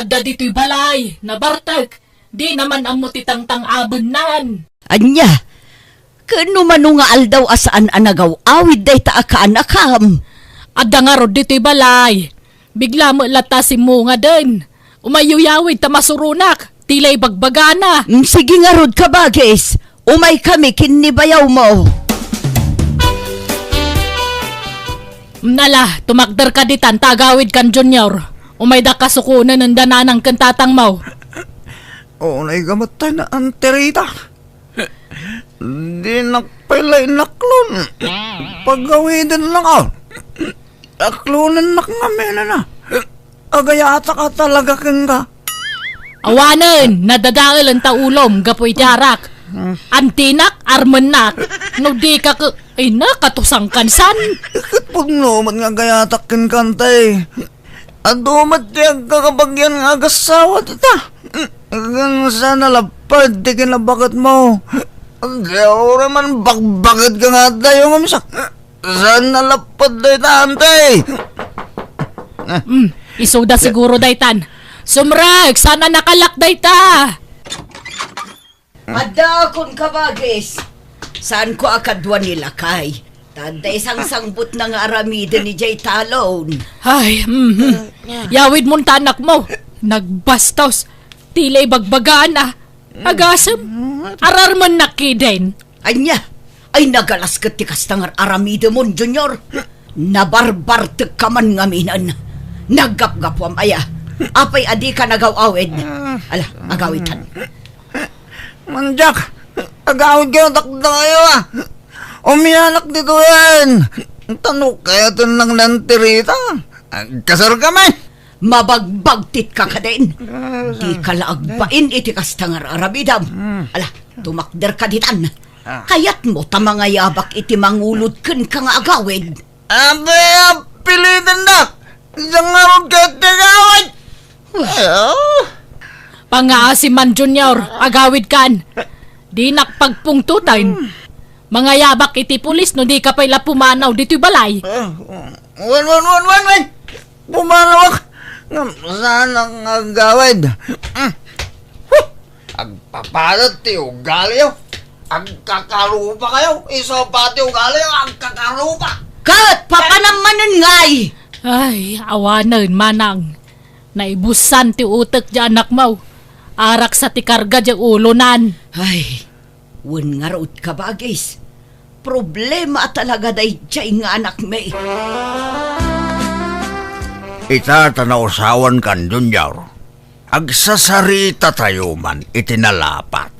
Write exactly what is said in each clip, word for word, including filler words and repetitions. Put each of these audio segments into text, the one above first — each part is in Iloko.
Adda ditoy balay, nabartek, dina man ammo ti tangtang-abennan. Ania? Ken no mano nga aldaw a saan a nagaw-awid dayta a kaanakam? Adda ngarud ditoy balay. Bigla met latta simmungaden. Umayyo yawid ta masuronak. Ti la ibagbagana. Mm, sige ngarud, kabagis. Umaykami ken ni bayawmo. Nala, tumakderka ditan ta agawidkan, Junior. Umayda kasukonen enda nanang ken tatangmo. Unay gamet tay na, Auntie Rita. Dinak pay la inaklon. Pagawiden lang, ah. Aklonennak ngamin, ana. Agayatak a talaga kenka. Awanen, nadadaelen ta ulom gapu iti arak. Antinak, armennak. No dika ke-, ay na, katusang kansan. Ket pudno met nga agayatak kenka, Auntie. Adu met ti agkakabagian nga agassawa dita. Ken saan a lapad ti kinabaketmo. Di uray man bakbaket ka nga adda, ngem sa-, saan a lapad dayta, Auntie. Mm, isuda siguro daytan. Sumrek, saan a nakalak dayta? Adda kon kabagis. Saanko a kadua ni lakay. Ta adda isangsangbutna nga aramiden idiay talon. Ay, mhm. Yawidmon ta, anakmo. Nagbastos. Ti la ibagbagana. Agasem. Ararmennak kiden. Ania? Ay, nagalas ket ti kasta nga ar-aramidemon, Junior. Nabarbartekka man ngaminen. Naggapgapuam aya. Apay a dika nagaw-awid? Ala, agawitan. Mandiak, agawid kayo, dakdakayo, ah. Umianak ditoyen. Tano kayo tinang nantirita. Agkasar kami. Mabagbagtit ka kadin. Ah, dika la agbain iti kasta nga ar-aramidem. Hmm. Ala, tumakder ka ditan. Ah. Kayatmo ta mangayabak iti mangulod kenka nga agawid. Apay a pilitandak? Diak ngarud ket ti agawid. Ay, ah. Pangngaasim man, Junior, agawid kan. Dinak pagpungtoten. Mangayabak iti pulis no dika pay la pumanaw ditoy balay. Ah, wen, wen, wen, wen, wen. Pumanawak. Ngem saan nga agawid. Mm. Huh! Agpapadet ti ugaliyo. Agkakarupa kayo. Isu pay ti ugaliyo, agkakarupa. Ket papanam manen ngay? Ay, awanen, manang. Naibusan ti utek ti anakmo. Arak sa ti karga ti ulonan. Ay, wen ngarud, kabagis. Problema talaga daydiay nga anakmi. Ita ta nausawan kan, Junior. Agsasarita tayo man iti nalapat.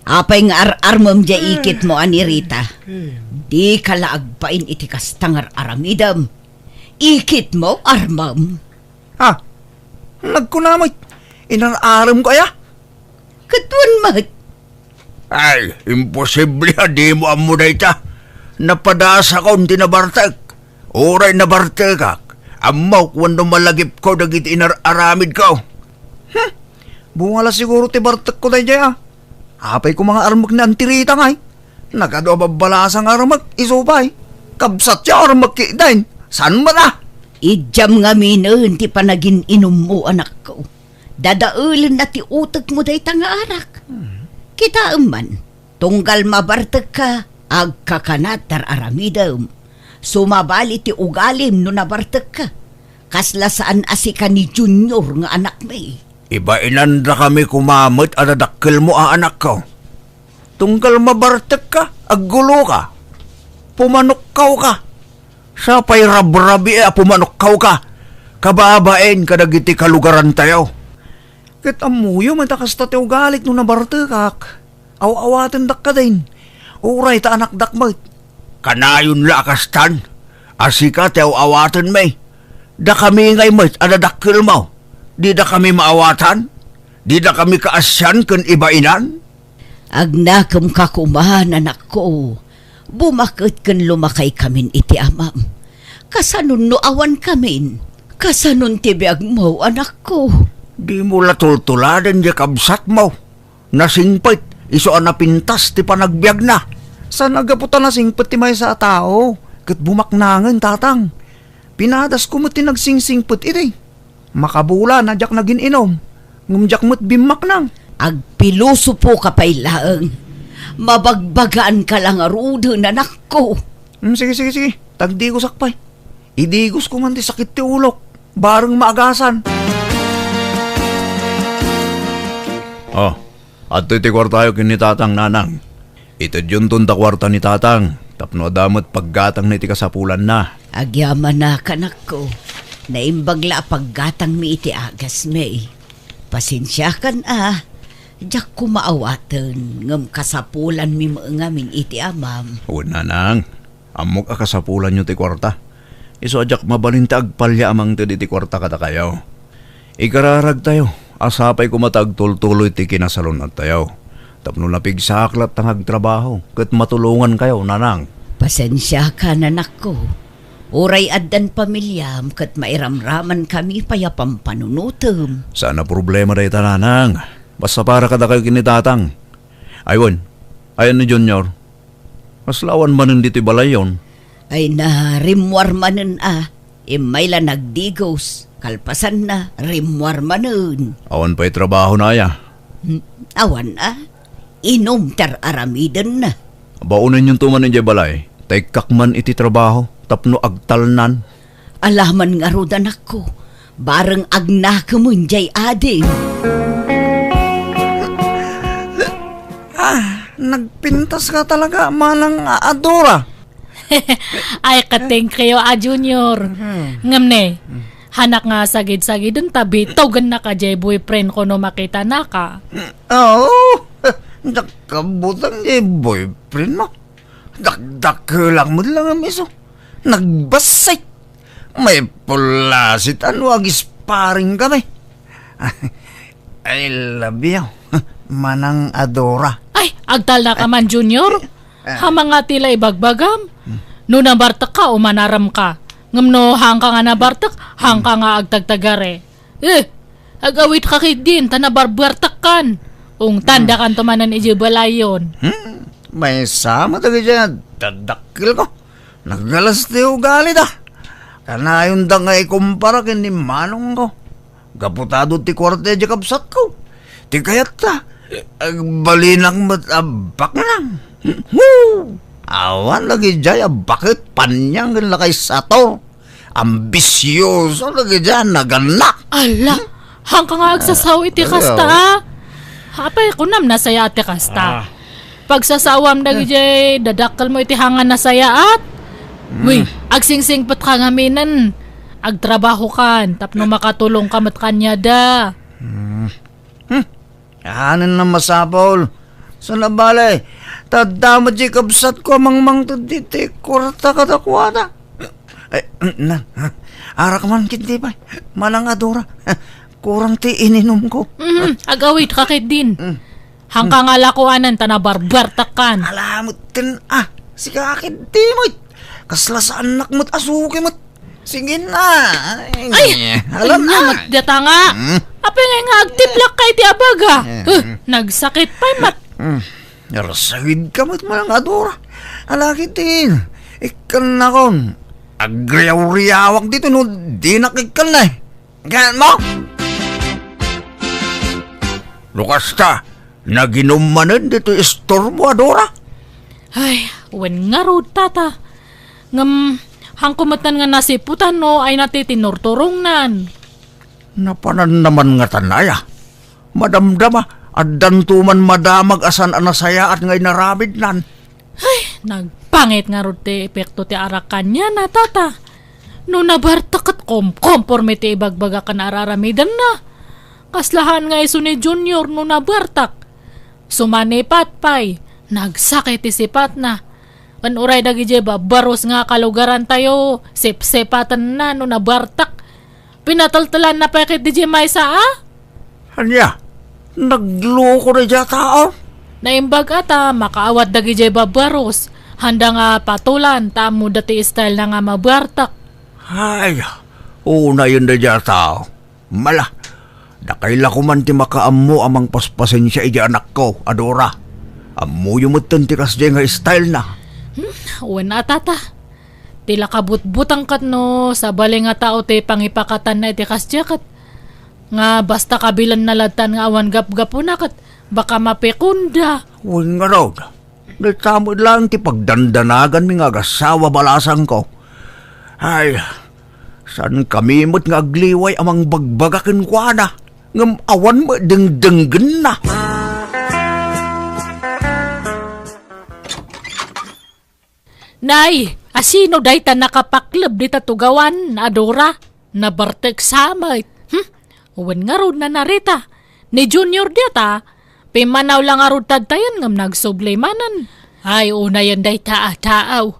Apay nga ar-armem diay ikitmo, Auntie Rita? Dika la agbain iti kasta nga ar-aramidem. Ikitmo, armem. Ah, nagkuna met, inar-aremko aya? Ket wen met. Ay, imposible a dimo ammo dayta. Napadasakon ti nabartek. Uray nabartekak, ammok wenno malagipko dagiti inar-aramidko. Hmm, bunga la siguro ti bartekko daydiay, ah. Apay koma nga armek ni Auntie Rita ngay? Nagadu a babbalasa nga armek, isu pay. Kabsatyo armek ketdin. Saan met a? Idiam ngaminen ti panagin-inummo, anakko. Dadaelenna ti utekmo dayta nga arak. Hmm. Kitaem man, tunggal mabartekka, agkakanat ti ar-aramidem. Sumabali ti ugalim no nabartekka. Kasla saan a sika ni Junior nga anakmi. Ibainandakami koma met a dadakkelmo a anakko. Tunggal mabartekka, agguloka. Pumanokkawka. Sa pay rabrabii a pumanokkawka, kababain kadagiti kalugarantayo. Ket ammoyo met a kasta ti ugalik no nabartekak. Aw-awatendak kadin. Uray ta anakdak met. Kanayon la a kastan, a sika ti aw-awatenmi. Dakami ngay met a dadakkelmo. Didakami maawatan? Didakami kaasian ken ibainan? Agnakemka koma, anakko. Bumaket ken lumakaykamin iti amam. Kasanon no awankamin? Kasanon ti biagmo, anakko? Dimo la tultuladen diay kabsatmo. Nasingpet, isu a napintas ti panagbiagna. Saan a gapu ta nasingpet ti maysa a tao, ket bumaknangen, tatang. Pinadasko met ti nagsingsingpet idi. Makabulan a diak nagin-inum, ngem diak met bimmaknang. Agpilosopoka pay laeng. Mabagbagaanka la ngaruden, anakko. Hmm, sige, sige, sige. Tagdigosak pay. Idigosko man ti sakit ti ulok. Bareng maagasan. Oh, adtoy ti kuartayo ken ni Tatang, Nanang. Itedyonton ta kuarta ni Tatang tapno adda met paggatangna iti kasapulanna. Agyamanak, anakko. Naimbag la a paggatangmi iti agasmi. Pasensiakan a, diak koma awaten, ngem kasapulanmi met ngamin iti amam. Wen, Nanang, ammok a kasapulanyo ti kuarta. Isu a diak mabalin ti agpalya a mangted iti kuarta kadakayo. Ikararagtayo a sapay koma ta agtultuloy ti kinasalunattayo. Tapno napigsaak latta nga agtrabaho ket matulongankayo, Nanang. Pasensiakan, anakko. Uray addan pamiliam ket mairamraman kami pay a pampanunotem. Saan a problema dayta, Nanang. Basta para kadakayo ken ni Tatang. Ay wen, ayan ni Junior? Kasla awan manen ditoy balayyon. Ay na, rimmuar manen a. Immay la nagdigos. Kalpasanna, rimmuar manen. Awan pay trabahona aya? Hmm, awan a. Inum ti ar-aramidenna. Baonenyon to man idiay balay, ta ikkak man iti trabaho tapno agtalnan. Alaman ngarud, anakko, bareng agnakemen diay ading. Ah, nagpintas ka talaga, manang a-, Adora. Ay, katengkayo a Junior. Hmm. Ngem ne, hmm, hanak nga sagid-sagiden ta bitogennak a diay boyfriend ko no makitanaka. Oo, nakabutang diay boyfriend mo. Dakdakelak met lang a miso. Nagbassit. May pulasit a no agisparing kami. I love you, manang Adora. Ay, agtalna ka man, Junior. Ah. Hamanga ti la ibagbagam. Hmm. No nabartek ka o manaram ka. Ngem no haanka nga nabartek, haanka nga agtagtagare. Eh, agawid ka ketdin, ta nabarbartek kan. Ungtan, hmm, dakan to manen idiay balayyon. Hmm, maysa met dagiti a dadakkel ko. Nagalas ti ugali da. Kanayon da nga ikumpara ken ni manong ko. Gapu ta adu ti kuarta idiay kabsat ko. Ti kayatta, agbalinak met a baknang. Woo! Awan lagi diay a baket paniang ken lakay sator. Ambisioso lagi diay a nagannak. Ala, hmm? Haanka nga agsasaw iti kasta, ah. Apay, kunam nasayaat ti kasta. Ah. Pagsasawam dagidiay dadakkelmo iti haanka nasayaat. Hmm. Uy, agsingsingpet ka ngaminen. Agtrabaho kan tapno makatulong ka met kaniada. Hmm. Hmm. Anen a masapul. Sana bale, ta adda met diay kabsat ko a mangmangted iti kuarta kadakuada. Ay, na, arak man ketdi pay, manang Adora. Kurang ti ininum ko. Mhm, agawid ka ketdin. Mm. Haanka nga lakuanan ta nabarbartek kan. Ala met ten, ah, sika ketdi met. Kasla saannak met a suki met. Sige na. Ay, alam na. Ania met data nga. Hmm? Apay nga nga agtiplak ka iti abaga? Hmm. Huh, nagsakit pay met. Hmm. Narsagid ka met, manang Adora. Ala ketdin. Ikkannakon. Agriaw-riawak dito no dinak ikkanna. Gaan mo? No kasta, naginum manen ditoy istormo, Adora? Ay, wen ngarud, tata. Ngem, haanko metten nga nasiputan no ay nati ti nurturongnan. Napanan naman ngatan aya. Madamdama, addanto man madamag a saan a nasayaat nga inaramidnan. Ay, nagpangit ngarud ti epekto ti arak kaniana, tata. No nabartek ket kom-, komporme ti ibagbaga ken ar-aramidenna. Kaslahan nga isu ni Junior no nabartek. Sumanipat pay, nagsakit ti sipatna. Ken uray dagidiay babbarus nga kalugarantayo, sipsipatenna no nabartek. Pinateltelanna pay ketdi diay maysa a? Ania? Nagloko daydiay a tao? Naimbag a ta makaawat dagidiay babbarus. Haanda nga patolan ta ammoda ti style na nga mabartek. Ay, unayen daydiay a tao. Mala, dakay la koman ti makaammo a mangpaspasensia idiay anakko, Adora. Ammoyo metten ti kasdiay nga style na. Hmm, wen a, tata. Ti la kabutbutang ket no sabali nga tao ti pangipakatanna iti kasdiay ket Nga basta kabilanna lattan nga awan gapgapuna ket baka mapikonda. Wen ngarud, dayta met laeng ti pagdandanaganmi nga agassawa balasangko. Ay, saankami met nga agliway a mangbagbaga kenkuana, ngem awan met dengdenggenna. Nay, asino dayta nakapakleb dita tugawan, a Dora? Nabartek sa met. Hmm? Wen ngarud, Nanang Rita. Ni Junior diay ta, pimmanaw la ngarud tadtayen ngem nagsubli manen. Ay, unayen dayta a taaw.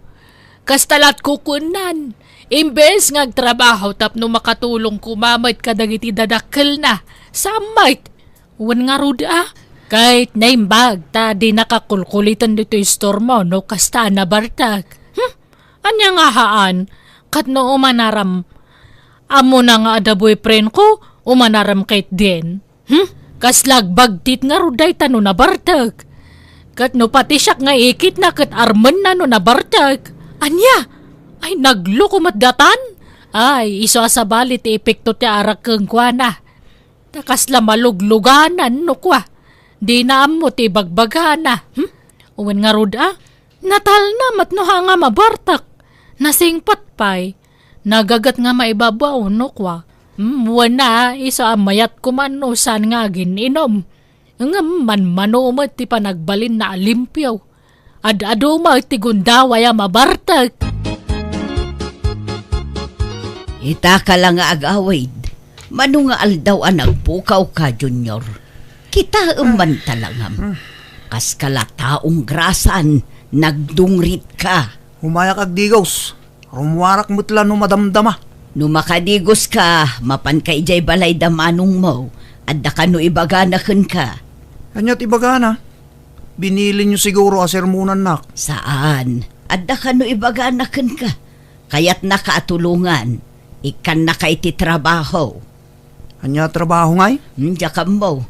Kasta la't kukuennan. Imbes nga agtrabaho tapno makatulong koma met kadagiti dadakkelna, sa met. Wen ngarud a, ket naimbag ta dina kakulkuliten ditoy istormo no kasta a nabartek. Hmm? Ania nga haan? Ket no umanaram, ammona nga adda boyfriendko, umanaram ketdin. Hmm? Kasla agbagtit ngarud dayta no nabartek. Ket no pati siak nga ikitna ket armenna no nabartek. Ania? Ay, nagloko met datan? Ay, isu a sabali ti epekto ti arak kenkuana. Ta kasla malugluganan no kua, dina ammo ti ibagbagana. Hmm? Wen ngarud a, natalna met no haan nga mabartek. Nasingpet pay. Nagaget nga maibabaw no kua. Hmm, wen a, isu a mayat koma no saan nga agin-inom. Ngem manmano met ti panagbalinna a limpio. Ad-adu met ti gundaway a mabartek. Ita ka la nga agawid, mano nga aldaw a nagpukawka, Junior? Kitaem man talangam. Kaska la taong grasan, nagdungritka. Umayak agdigos. Rummuarak met la no madamdama. No makadigoska, mapanka idiay balay da manongmo. Adda kano ibagana kenka. Ania ti ibagana? Binilinyo siguro a sermonannak. Saan. Adda kano ibagana kenka. Kayatnaka a tulongan. Ikkannaka iti trabaho. Ania a trabaho ngay? Hmm, diak ammo.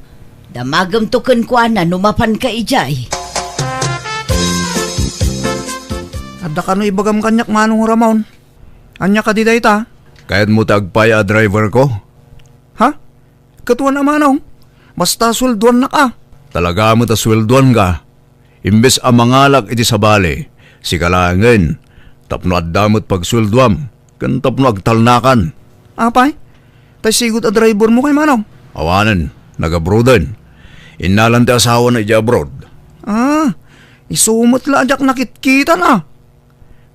Damagemto kenkuana no mapanka idiay. Adda kano ibagam kaniak, Manong Ramon? Ania kadi dayta? Kayatmo ti agpay a driverko? Ha? Ket wen a, Manong. Basta sueldoannak a. Talaga met a sueldoanka. Imbes a mangalak iti sabali, sika laengen, tapno adda met pagsueldoam, ken tapno agtalnakan. Apay, tay sigud a drivermo kay, Manong? Awanen, nag-abroaden. Innalan ti asawana idiay abroad. Ah, isu met la a diak nakitkitan a.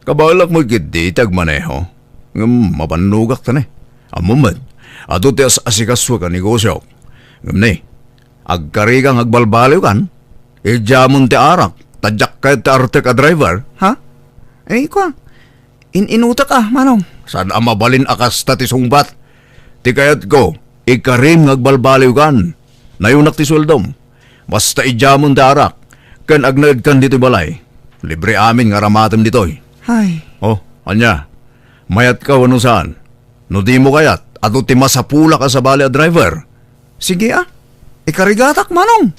Kabaelak met ketdi ti agmaneho, ngem mabannogak ta ne. Ammom met, adu ti as-asikasuek a negosiok. Ngem ne, agkarika nga agbalbaliwkan, idiamon ti arak, ta diak kayat ti artek a driver. Ha? Eh, kua, in-inutek a, Manong. Saan a mabalin a kasta ti sungbat. Ti kayatko, ikarim nga agbalbaliwkan. Nayunak ti sueldom. Basta idiamon ti arak, ken agnaedkan ditoy balay. Libre amin nga aramatem ditoy. Ay. Oh, ania? Mayatka wenno saan? No dimo kayat, adu ti masapulak a sabali a driver. Sige a. Ikarigatak, Manong.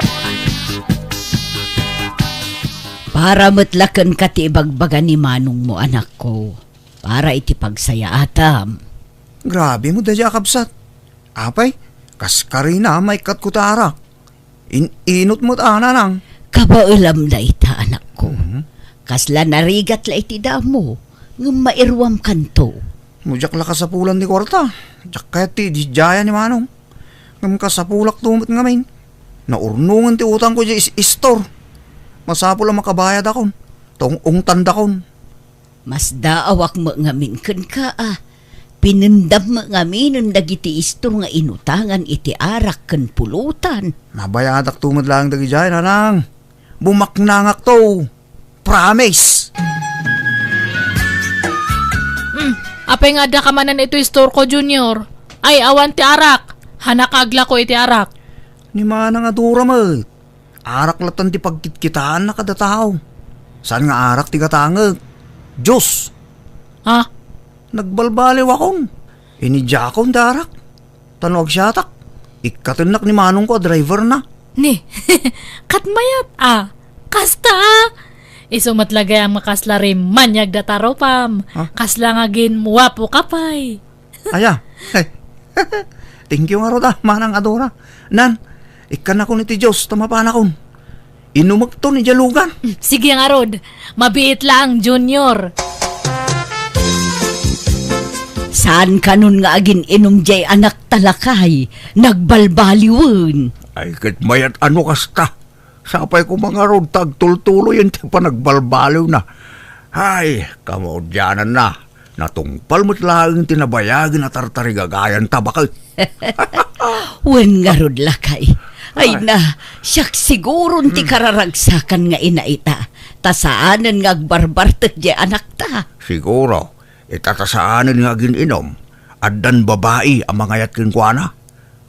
Para met la kenka ti ibagbaga ni manongmo, anakko. Para iti pagsayaatam. Grabe mo daydiay a kabsat. Apay, kas karina, maikkatko ti arak. In-inut met a, Nanang. Kabaelam dayta, anakko. Mhm. Kasla narigat la iti damo, ngem mairuamkanto. No diak la kasapulan ti kuarta, diak kayat ti ididiayan ni Manong. Ngem kasapulakto met ngamin. Naurnongen ti utangko idiay is-, istor. Masapul a makabayadakon. Ta ung-ungtandakon. Masdaawak met ngamin kenka a. Pinendam met ngaminen dagiti istor nga inutangan iti arak ken pulutan. Mabayadakto met laeng dagidiay, Nanang. Bumaknangakto. Promise. Hmm, apay nga adda ka manen iti istorko, Junior? Ay, awan ti arak. Hanak aglako iti arak. Ni manang a Dora met. Arak lattan ti pagkitkitaanna kada tao. Saan nga arak ti gatangek? Diyos. Ha? Nagbalbaliwakon. Inidiakon ti arak. Ta no agsiatak, ikkatennak ni manongko a driverna. Ni, ket mayat a. Kasta a. Isu met la gayam nga kasla rimmaniag da tarupam. Ha? Kasla nga agin-uwapoka pay. Aya. Ay. Thank you ngarud a, Manang Adora. Nan, ikkannakon iti Dios ta mapanakon. Inumekton idiay lugan. Sige ngarud, mabiit lang, Junior. Saan kanon nga agin-inum diay anakta, lakay? Nagbalbaliwen. Ay, ket mayat a no kasta. Sapay koma ngarud ta agtultuloyen ti panagbalbaliwna. Ay, kamaudiananna, natungpal met laeng ti nabayagen a tartarigagayanta, baket. Wen ngarud, lakay. Ay, ay, na, siak siguron ti, hmm, kararagsakan nga ina ita, ta saanen nga agbarbartek diay anakta. Siguro, ita ta saanen nga agin-inum, addan babai a mangayat kenkuana.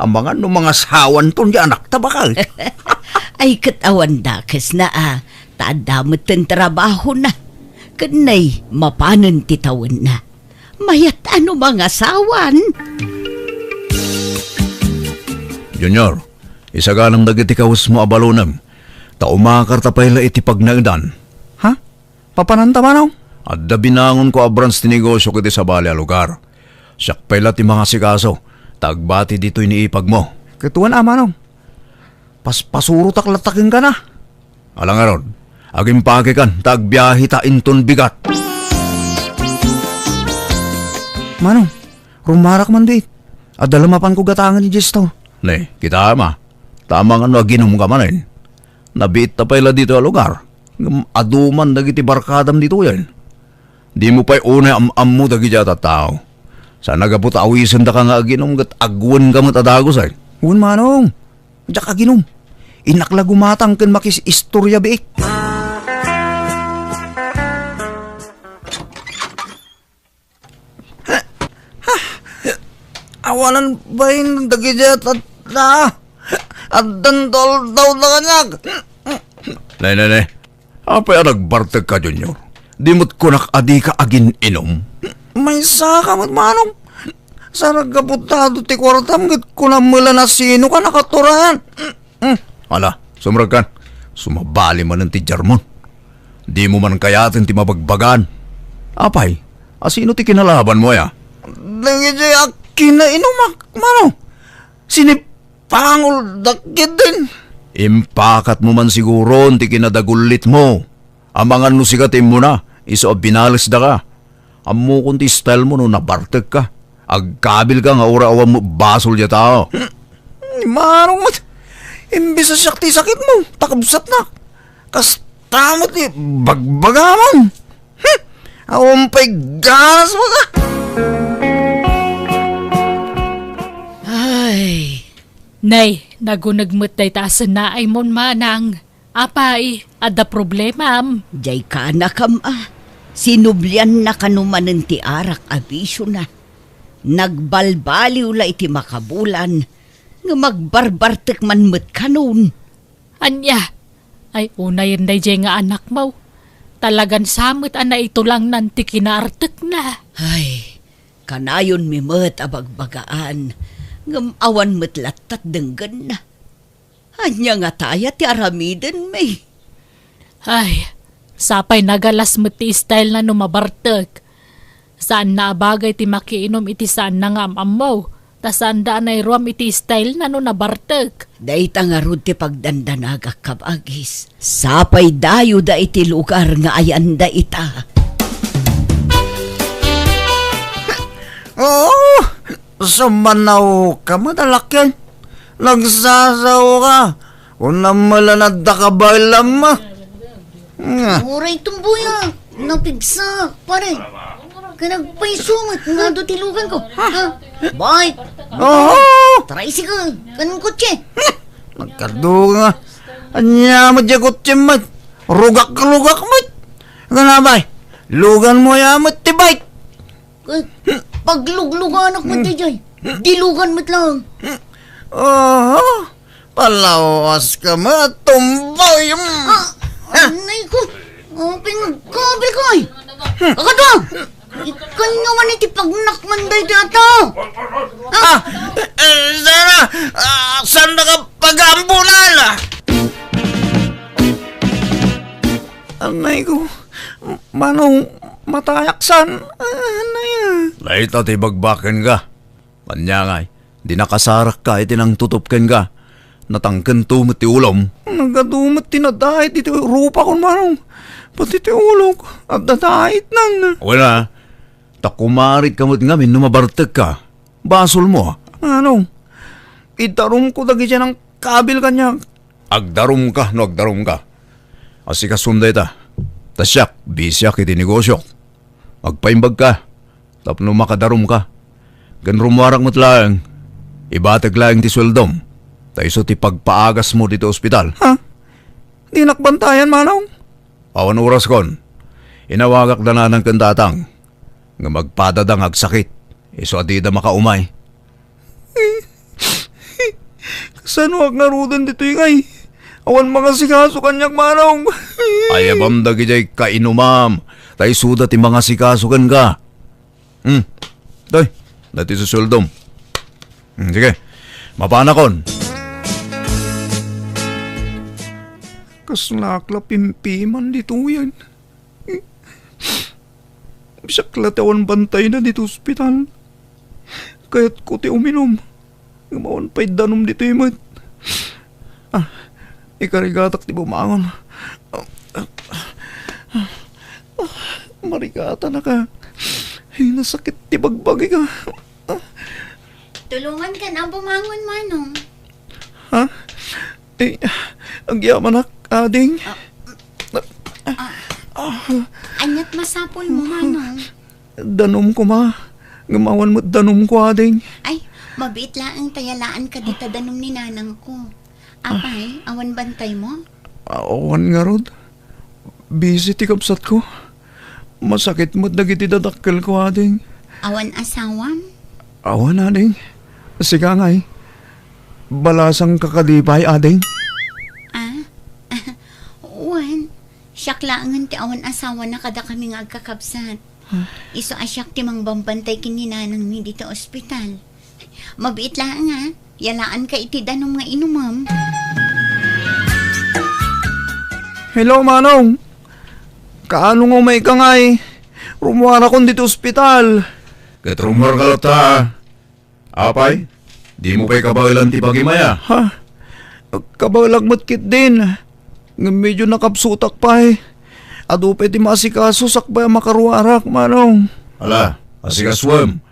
Amangan no mangasawanton diay anakta, baket. Ay, ket awan dakesna a, ta adda metten trabahona. Ket nay, mapanen ti tawenna. Mayat a no mangasawan. Junior, isaganam dagiti kawesmo a balonem, ta umakarta pay la iti pagnaedan. Ha? Mapananta, Manong? Adda binangonko a branch ti negosio iti sabali a lugar. Siak pay la ti mangasikaso, ta agbati ditoy ni ipagmo. Ket wen a, Manong. Paspasurotak latta kenkuana. Ala ngarud, agimpakekan ta agbiaheta inton bigat. Manong, rumarak man biit. Adda la mapanko gatangen idiay store. Ne, kitaem a. Ta amangan no aginumka manen. Nabiitta pay la ditoy a lugar. Ngem adu man dagiti barkadam ditoyen. Dimo pay unay am-ammo dagiti a tattao. Saan a gapu ta awisendaka nga aginum ket agwenka met a dagusen. Wen, Manong. Diak aginum. Innak la gumatang ken makis-istoria biit. Awanan bain dagiti a tattao. Addan toldaw da kaniak. Nay, nay, nay. Apay a nagbartekka, Junior? Di met kunak a dika agin-inum? Maysaka met, Manong. Saan a gapu ta adu ti kuartam ket kunam met la no sinoka nakaturayan. Hmm. Ala, sumrekkan. Sumabali manen ti jarmon. Dimo man kayaten ti mabagbagaan. Apay, a sino ti kinalabanmo aya? Dagiti a kinainumak, Manong. Sinipangolda ketdin. Impakatmo man siguron ti kinadagullitmo. Amangan no sika ti immuna, isu a binalesdaka. Ammokon ti style mo no nabartekka. Agkabilka nga uray awan met basol diay tao. Manong met, imbes a siak ti sakitmo, ta kabsatnak. Kasta met ti bagbagamon. Hmm, awan pay ganas mo ka. Ay. Nay, naguneg met dayta a sennaay mon, Manang. Apay, adda problemam? Diay kanakam a. Sinublianna kano manen ti arak a bisiona. Nagbalbaliw la iti makabulan, ngem agbarbartek man met kanon. Ania? Ay, unayen daydiay nga anakmo. Talagan sa met a naitulangnan ti kinaartekna. Ay, kanayonmi met a bagbagaan, ngem awan met lattat denggenna. Ania ngata aya ti aramidenmi? Ay, sapay nagalas met ti style na no mabartek. Saanna a bagay ti makiinum iti saanna nga am-ammo, ta saanda a nairuam iti style na no nabartek. Dayta ngarud ti pagdandanagak, kabagis. Sapay dayoda iti lugar nga ayanda ita. Oo, sumanaw ka met a lakyan. Nagsasaoka. Kunam met la no adda kabaelam. Nga. Uray tumboya, napigsa, pare. Ken agpayso met nga adu ti luganko. Ha? Bike. Oo. Tricycle. Ken kotse. Nagkadua nga. Ania met diay kotse met. Rugak-rugak met. Kunam bay. Luganmo aya met ti bike. Eh, paglugluganak met daydiay. Dilugan met lang. Oho, palawas ka met, tumboy. Ah, anay ko. Oh, pingagkabil ko ay. Agad mo. Ikan nga man iti pagnakman daydiay a tao. Ah, eh, sana, ah, saan na ka pag-aambulan, ah? Anay ko, Manong, matayak san? Anay, ah. Dayta ti bagbaken ka. Ania ngay, Ti nakasarakka iti nangtutup kenka, natangkento met ti ulom. Nagadu met ti nadait iti rupakon, Manong. Pati ti ulok, adda daitnan. Wen a, ta kumaritka met ngamin no mabartekka. Basolmo. Manong, idarumko dagiti nangkabil kaniak. Agdarumka no agdarumka. Asikasom dayta. Ta siak, bisiak iti negosiok. Agpaimbagka tapno makadarumka. Ken rummuarak met laeng, ibatek laeng ti sueldom, ta isu ti pagpaagasmo ditoy ospital. Ha? Dinak bantayan, Manong? Awan oraskon. Inawagak da nanang ken tatang. Ngem agpadada nga agsakit. Isu a dida makaumay. Kasanoak ngaruden ditoy ngay? Awan mangasikaso kaniak, Manong. Ayabam dagidiay kainumam, ta isuda ti mangasikaso kenka. Hmm. Toy, dati susueldom. Hmm, sige. Mapanakon. Kaslaak la pimpiman ditoyen. Siak la ti awan bantayna ditoy ospital. Kayatko ti uminum. Ngem awan pay danum ditoy met. Ah, ikarigatak ti bumangon. Ah, marigatanaka. Ay, nasakit ti bagbagika. Tulonganka nga bumangon, Manong. Ha? Eh, agyamanak, ading. Ah, ah, aniat masapulmo, Manong? Danum koma. Ngem awan met danumko, ading. Ay, mabiit laeng ta yalaanka dita danum ni nanangko. Apay, awan bantaymo? Awan ngarud. Busy ti kabsatko. Masakit met dagiti dadakkelko, ading. Awan asawam? Awan, ading. Sika ngay. Balasangka kadi pay, ading? Ah? Wen, siak laengen ti awan asawana kadakami nga agkakabsat. Isu a siak ti mangbambantay ken ni nanangmi ditoy ospital. Mabiit laeng a, yalaanka iti danum nga inumem. Hello, Manong. Kaano nga umayka ngay? Rummuarakon ditoy ospital. Ket rummuarka latta. Apay, dimo pay kabaelan ti bagim aya? Ha? Kabaelak met ketdin. Ngem medio nakabsotak pay. Adu pay ti maasikaso sakbay a makaruarak, Manong. Ala, asikasuem.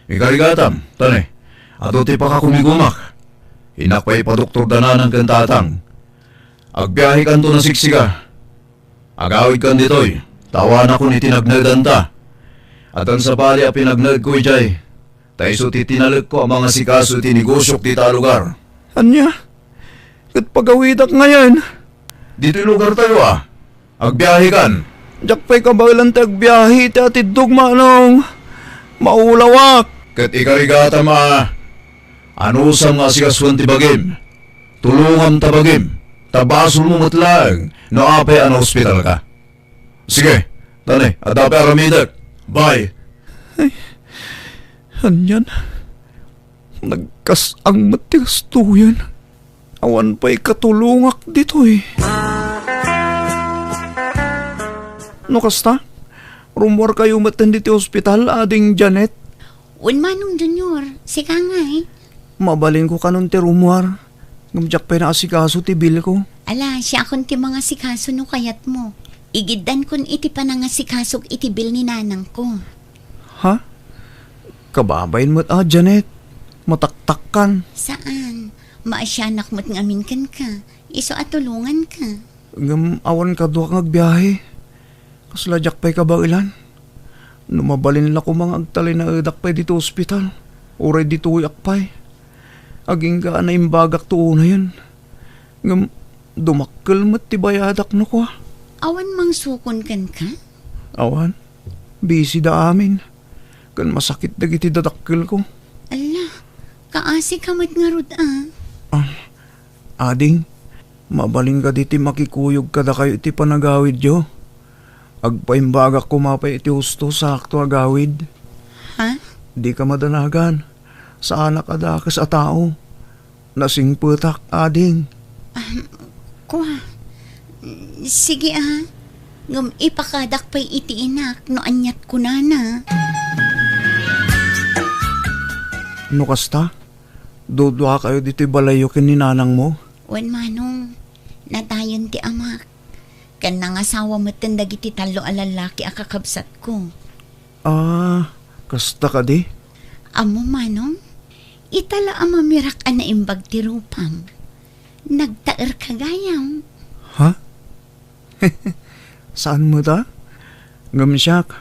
Ikarigatam, tane, adu ti pakakumikumak. Innak pay ipadoktor da nanang ken tatang. Agbiahekanto a siksika. Agawidkan ditoy, ta awanakon iti nagnaedanta. Addan sabali a pinagnaedko idiay, ta isu ti tinalekko a mangasikaso iti negosiok dita a lugar. Ania? Ket pagawidak ngayen? Ditoy lugartayo a. Agbiahekan. Diak pay kabaelan ti agbiahe iti atiddog, Manong. Maulawak. Ket ikarigatam a, anusam nga asikasuen ti bagim. Tulongam ta bagim, ta basolmo met laeng no apay a naospitalka. Sige, tane, adda pay aramidek. Bye. Ay, anian? Nagkas-ang met ti gastoyen. Awan pay katulongak ditoy. No kasta, rummuarkayo met ditoy ospital, Ading Janet? Wen, Manong Junior, sika ngay. Mabalinko kanon ti rummuar, ngem diak pay naasikaso ti bilko. Ala, siakon ti mangasikaso no kayatmo. Igiddankon iti panangasikasok iti bil ni nanangko. Ha? Kababain met a, Janet. Mataktakkan. Saan. Maasianak met ngamin kenka. Isu a tulonganka. Ngem awan kaduak nga agbiahe. Kasla diak pay kabaelan. No mabalin la koma nga agtalinaedak pay ditoy ospital, uray ditoyak pay. Agingga a naimbagakto unayen. Ngem dumakkel met ti bayadak no kua. Awan mangsukon kenka? Awan. Busy da amin. Ken masakit dagiti dadakkelko. Alla, kaasika met ngarud a. Ah, ading, mabalin kadi ti makikuyog kadakayo iti panagawidyo? Agpaimbagak koma pay iti husto sakto a gawid. Ha? Dika madanagan. Saanak a dakes a tao. Nasingpetak, ading. Ah, kua. Sige a. Ngem ipakadak pay iti inak no aniat kunana. No kasta, Duduakayo ditoy balayyo ken ni nanangmo? Wen, Manong. Natayen ti amak. Ken nangasawa metten dagiti tallo a lallaki a kakabsatko. Ah, kasta kadi? Ammo, Manong, ita la a mamirak a naimbag ti rupam. Nagtaerka gayam. Ha? Saan met a? Ngem siak,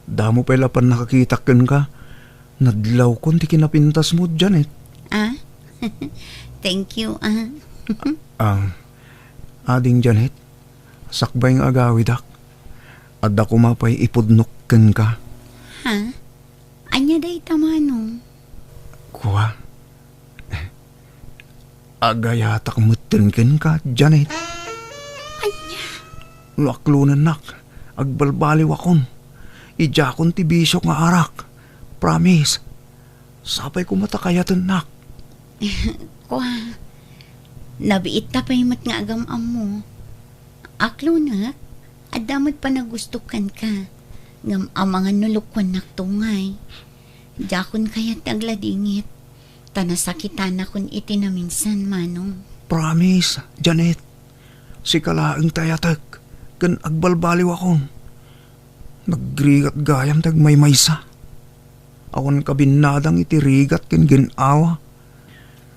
damo pay la pannakakitak kenka. Nadlawkon ti kinapintasmo, Janet. Ah? Thank you, ah. Ah, ading Janet, sakbay nga agawidak, adda koma pay ipudnok kenka. Ha? Ania dayta, Manong? Kua, agayatak metten kenka, Janet. Ania? No aklonennak, agbalbaliwakon. Idiakon ti bisiok nga arak. Promise. Sapay koma ta kayatennak. Kua, nabiitta pay met nga agam-ammo. Aklonek, adda met panagustok kenka. Ngem amangan no lukuannak tungay. Diakon kayat ti agladingit, ta nasakitanakon iti naminsan, Manong. Promise, Janet. Sika laeng ti ayatek, ken agbalbaliwakon. Nagrigat gayam ti agmaymaysa. Awan kabinnadang iti rigat ken gin-awa.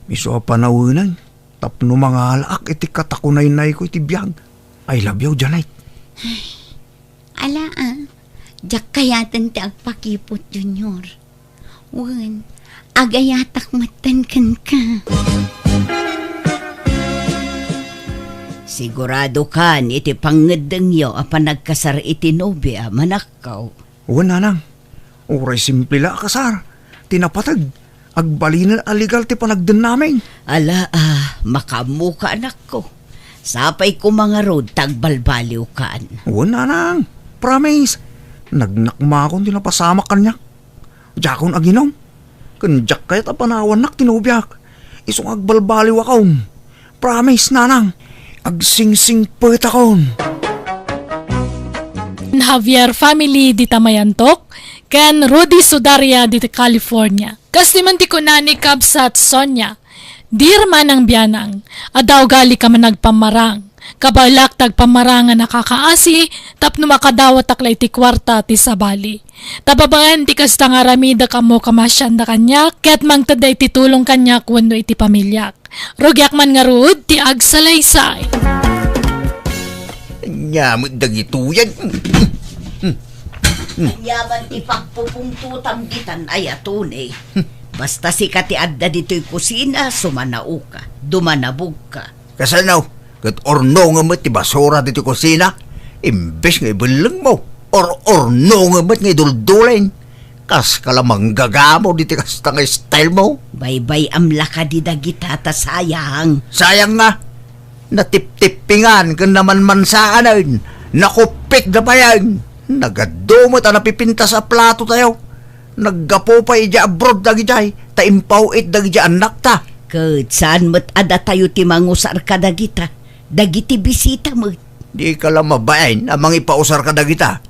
Isu a panaweneng tapno mangalaak iti katakunaynayko iti biag. I love you, Janet. Ala, ah. Diak kayaten ti agpakiput, Junior. Wen, agayatak metten kenka. Siguradokan iti pangngeddengyo a panagkasar iti nobia, manakkaw. Wen, nanang. Uray simple la a kasar. Ti napateg, agbalinen a legal ti panagdennamin. Ala, ah, makaammoka, anakko. Sapay koma ngarud ta agbalbaliwkan. Wen, nanang. Promise. Nagnakmakon ti napasamak kaniak. Diakon aginom. Ken diak kayat a panawannak ti nobiak. Isu nga agbalbaliwakon. Promise, nanang. Agsingsingpetakon. Javier family dita Mayantok, ken Rudy Sudaria dita California. Kas ti man ti kuna ni Kabsat Sonia, Dear Manang Bianang, adda ugalika managpammarang. Kabaelak ti agpammarang a nakakaasi tapno makadawatak la iti kuarta ti sabali. Ta babaen ti kasta nga aramidek, ammoka masianda kaniak, ket mangtedda iti tulong kaniak wenno iti pamiliak. Rugiak man ngarud ti agsalaysay. Ania met dagitoyen? Ania man ti pagpupungtotam ditan, ay, a Tony? Basta sika ti adda ditoy kusina, sumanaoka, dumanabogka. Kasano? Ket urnongen met ti basura ditoy kusina? Imbes nga ibellengmo, ur-, urnongen met nga idulduleng. Kaska la manggagamo ditoy kasta nga style mo. Baybay-am la kadi dagita ta sayang. Sayang nga. Natiptippingan ken namanmansaanen. Nakuppit da payen. Nagadu met a napipintas a plato tayo. Naggapu pay idiay abroad dagidiay, ta impaw-it dagidiay annakta. Ket saan met a datayo ti mangusar kadagita, dagiti bisita met. Dika la mabain a mangipausar kadagita.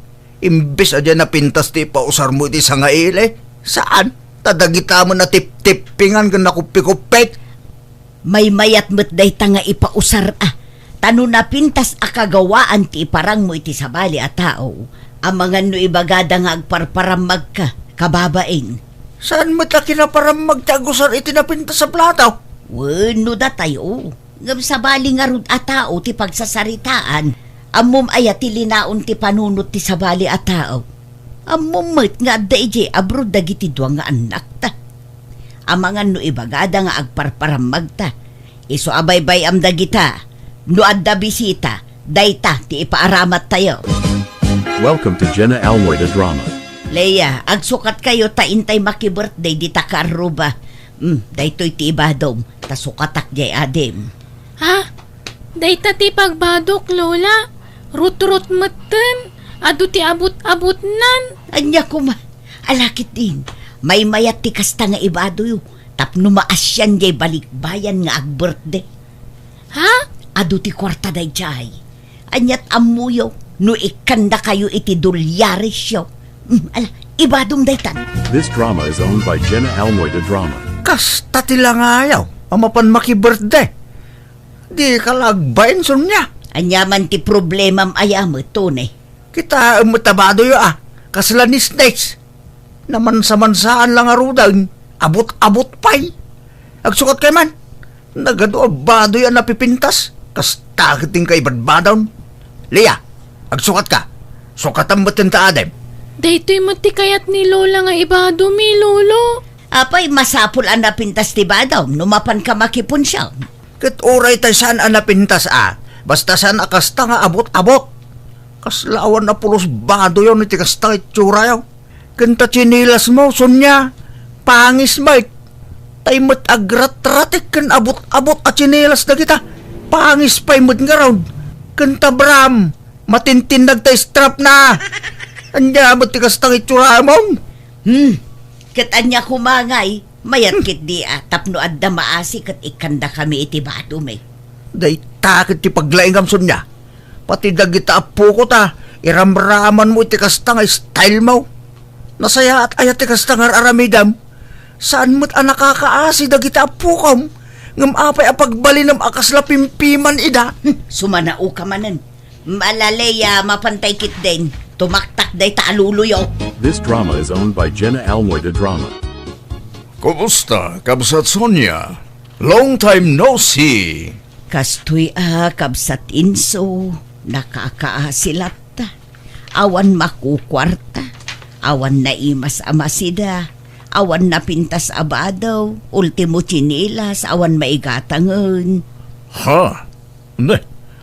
Imbes a diay napintas ti ipausarmo iti sangaili, saan? Ta dagita met natiptippingan ken nakuppi-kuppit. Maymayat met dayta nga ipausar a. Ta no napintas a kagawaan ti iparangmo iti sabali a tao, amangan no ibagada nga agparparammagka, kababain. Saan met a kinaparammag ti agusar iti napintas a plato? Wenno datayo, ngem sabali ngarud a tao ti pagsasaritaan. Ammom aya ti linaon ti panunot ti sabali a tao? Ammom met nga adda idiay abroad dagiti dua nga annakta. Amangan no ibagada nga agparparammagta, isu a baybay-am dagita, no adda bisita, dayta ti ipaaramattayo. Welcome to Jenna Almoida Drama. Leia, agsukatkayo ta intay maki-birthday dita kaarruba. Hmm, daytoy ti ibadom, ta sukatak diay adim. Ha? Dayta ti pagbadok, Lola. Rutrot metten. Adu ti abut-abutnan. Ania koma? Ala ketdin, maymayat ti kasta nga ibadoyo tapno maasian diay balikbayan nga agbirthday. Ha? Adu ti kuarta daydiay. Aniat ammoyo no ikkannakayo iti dolyaresyo? Hmm, ala, ibadom daytan. This drama is owned by Jenna Almoida Drama. Kasta ti langayaw a mapan maki-birthday. Dika la agbain, Sonia. Ania man ti problemam aya met, Tony? Kitaem met a badoyo a kasla nisnis. Namansa-mansaan la ngaruden, abut-abut pay. Agsukatkay man. Nagadu a badoy a napipintas. Kasta ket ti inka ibadbadaon. Lia, agsukatka. Sukatam met ti adem. Daytoy met ti kayat ni Lola nga ibadomi, Lolo. Apay, masapul a napintas ti badom no mapanka makipunsiam. Ket uray tay saan a napintas a, basta saan a kasta nga abut-abut. Kasla awan a pulos badoyon iti kasta nga itsurayam. Ken ta tsinelasmo, Sonia, pangis met. Tay met agratratek ken abut-abut a tsinelas dagita. Pangis pay met ngarud. Ken ta bram, matintinnag ta strapna. Ania met ti kasta nga itsurayam? Hmm. Ket ania koma ngay, mayat ketdi a tapno adda maasi ket ikkandakami iti badomi. Dayta ket ti paglaingam, Sonia. Pati dagita appoko ta iramramanmo iti kasta nga stylemo. Nasayaat aya ti kasta nga ar-aramidem? Saan met a nakakaasi dagita appokom, ngem apay a pagbalinem a kasla pimpiman ida? Sumanaoka manen. Malaleya, mapantay ketdin. Tumaktak dayta a loloyo. This drama is owned by Jenna Almoy de Drama. Kumusta, Kabsat Sonia? Long time no see. Kastoy a, Kabsat Inso, nakakaasi latta. Awan makukuarta, awan naimas a masida, awan napintas a bado, ultimo tsinelas, awan maigatangen. Ha? Ne,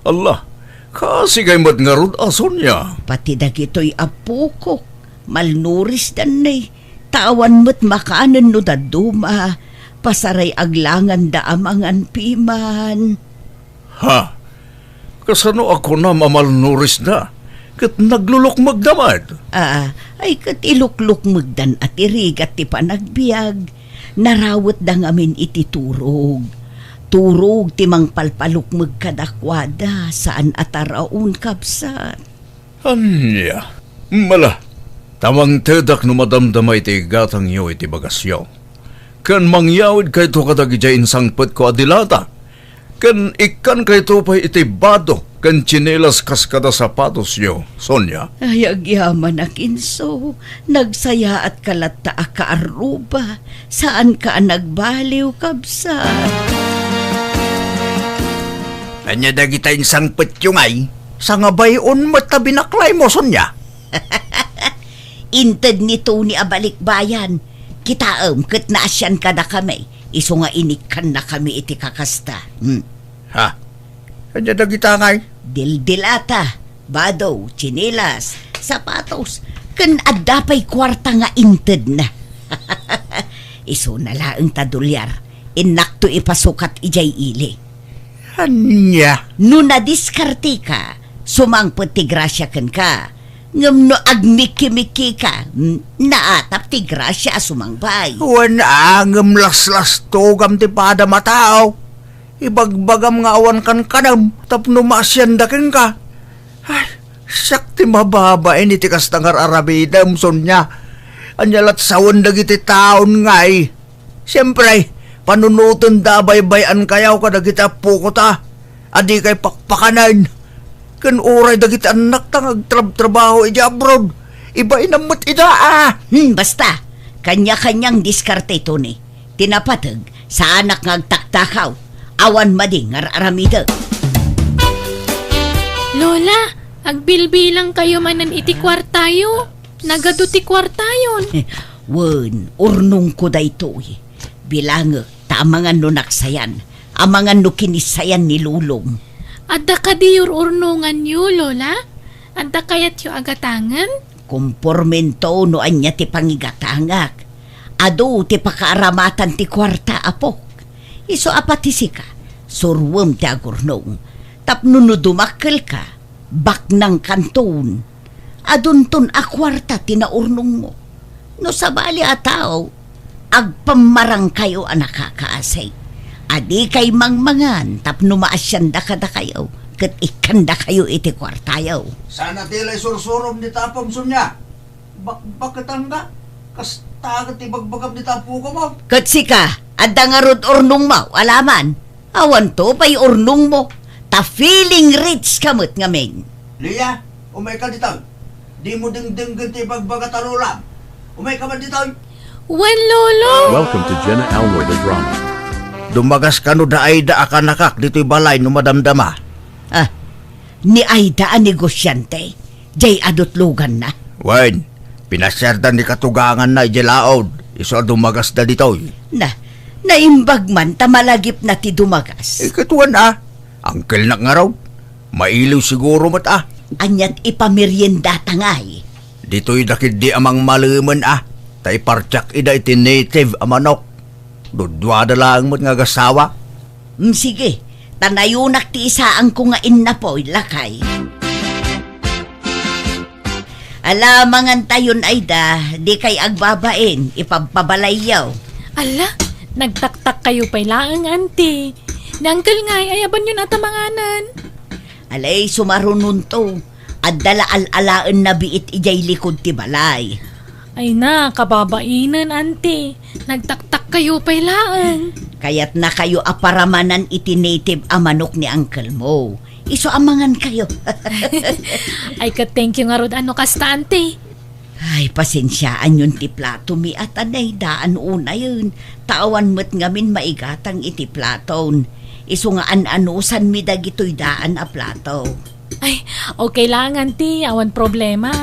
Allah, kaasi kay met ngarud a Sonia. Pati dagitoy appokok, malnurisdan ne, ta awan met makanen no dadduma, pasaray aglanganda a mangan piman. Ha? Kasano a kunam a malnurisda? Ket naglulukmegda met? Ah, ay ket iluklukmegdan a ti rigat ti panagbiag. Narawetda ngamin iti turog. Turog ti mangpalpalukmeg kadakuada, saan a taraon, kabsat. Ania? Mala, ta mangtedak no madamdama iti igatangyo iti bagasyo. Ken mangyawidkayto kadagidiay insangpetko a dilata. Ken ikkankayto pay iti bado ken tsinelas kas kada sapatosyo, Sonia. Ay, agyamanak, Inso. Nagsayaatka latta a kaarruba. Saanka a nagbaliw, kabsat. Ania dagita insangpetyo ngay? Sangabay-on met ta binaklaymo, Sonia. Inted ni Tony a balikbayan. Kitaem ket naasian kadakami, isu nga inikkannakami iti kakasta. Hmm. Ha? Ania dagita ngay? Dildilata, bado, tsinelas, sapatos, ken adda pay kuarta nga intedna. Isuna laeng ta dolyar, innakto ipasukat idiay ili. Ania? No nadiskarteka, sumangpet ti grasia kenka. Ngem no agmikki-mikkika, mm, naatap ti grasia a sumangbay. Wen a, ngem laslastogam ti padam a tao. Ibagbagam nga awan kankanem tapno maasianda kenka. Ay, siak ti mababain iti kasta nga ar-aramidem, Sonia. Ania lat sawen dagiti taon ngay? Siempre, panunotenda a baybay-ankayo kadagiti appoko ta a dikay pakpakanen. Ken uray dagiti annakta nga agtrabtrabaho idiay abroad, ibainam met ida a. Hmm, basta, kanya-kanyang diskarte, Tony. Ti napateg, saanak nga agtaktakaw, awan madi nga ar-aramidek. Lola, agbilbilangkayo manen iti kuartayo. Nagadu ti kuartayon. Wen, urnongko daytoy. Bilangek, ta amangan no naksayan, amangan no kinissayan ni lolom. Adda kadi ur-urnonganyo, Lola? Adda kayatyo a gatangen? Kompormento no ania ti pangigatangak. Adu ti pakaaramatan ti kuarta, apok. Isu a pati sika, suruem ti agurnong. Tapno no dumakkelka, baknangkanton. Adunton a kuarta ti naurnongmo. No sabali a tao, agpammarangkayo a nakakaasi. A dikay mangmangan tapno maasianda kadakayo, ket ikkandakayo iti kuartayo. Saan a ti la isursurom dita apom, Sonia? Bakbaketangka? Kasta ket ti bagbagam dita apokom? Ket sika, Adda ngarud urnongmo, alaman. Awanto pay urnongmo. Ta feeling rich ka met ngamin. Leah, umayka ditoy. Dimo dengdenggen ti ibagbaga ta, Lola. Umayka man ditoy. Wen, Lolo! Welcome to Jenna Almoy the Drama. Dumagas kano da Aida a kanakak ditoy balay no madamdama? Ah, ni Aida a negosyante, jay adutloganna. Wen, pinasiarda ni katuganganna idiay laod, isu a dumagasda ditoy. Na, naimbag man ta malagipna ti dumagas. Eh, ket wen a, angkelnak ngarud. Mailiw siguro met a. Aniat ipameriendata ngay? Ditoy da ketdi a mangmalemen a, ta ipartiak ida iti native a manok. Duduada laeng met nga agasawa. Mm, sige, ta nayonak ti isaanko nga innapoy, lakay. Ala, mangantayon, Aida, dikay agbabain, ipabpabalayyo. Ala, nagtaktakkayo pay laeng, Auntie. Ni Uncle ngay, ayabanyon a ta manganen. Alay, sumarunonto. Adda la al-alaenna biit idiay likod ti balay. Ay na, kababainen, Auntie. Nagtaktakkayo pay laeng. Kayatnakayo a paramanan iti native a manok ni unclemo. Isu a mangankayo. Ay, ket thank you ngarud a no kasta, Auntie. Ay, pasensiaanyon ti platomi a ta naydaan unayen. Ta awan met ngamin maigatang iti platon. Isu nga an-anusanmi dagitoy daan a plato. Ay, okay lang, Auntie. Awan problema.